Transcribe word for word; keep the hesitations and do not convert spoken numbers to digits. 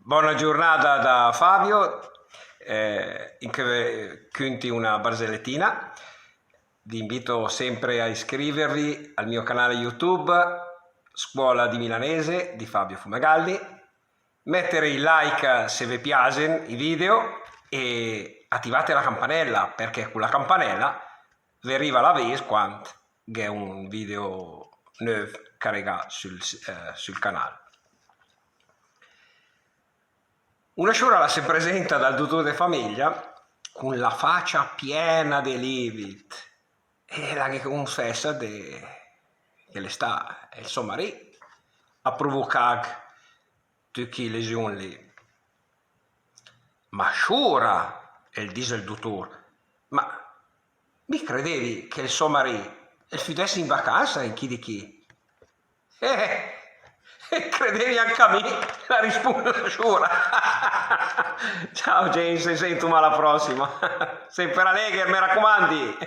Bona giurnada da Fabio, eh, in che ve cünti una barzelletina. Vi invito sempre a iscrivervi al mio canale YouTube, Scuola di Milanese di Fabio Fumagalli. Mettere i like se ve piasen i video e attivate la campanella, perché con la campanella ve riva l'avis quand gh'è un video növ caricà sul, eh, sul canal. Una sciura la se presenta dal dutur de famiglia con la facia piena de livit e la ghe confessa de, che l'è stà el so marì a provocagh tüt chi lesion lì. Ma sciura, el dis el dutur, ma mi credevi che el so marì el füdess in vacanza in chì di chì? Eh, eh, credevi anca mi, la rispund la sciura. Ciao James, se sentum a la prossima. Sempre alegher, me racumandi.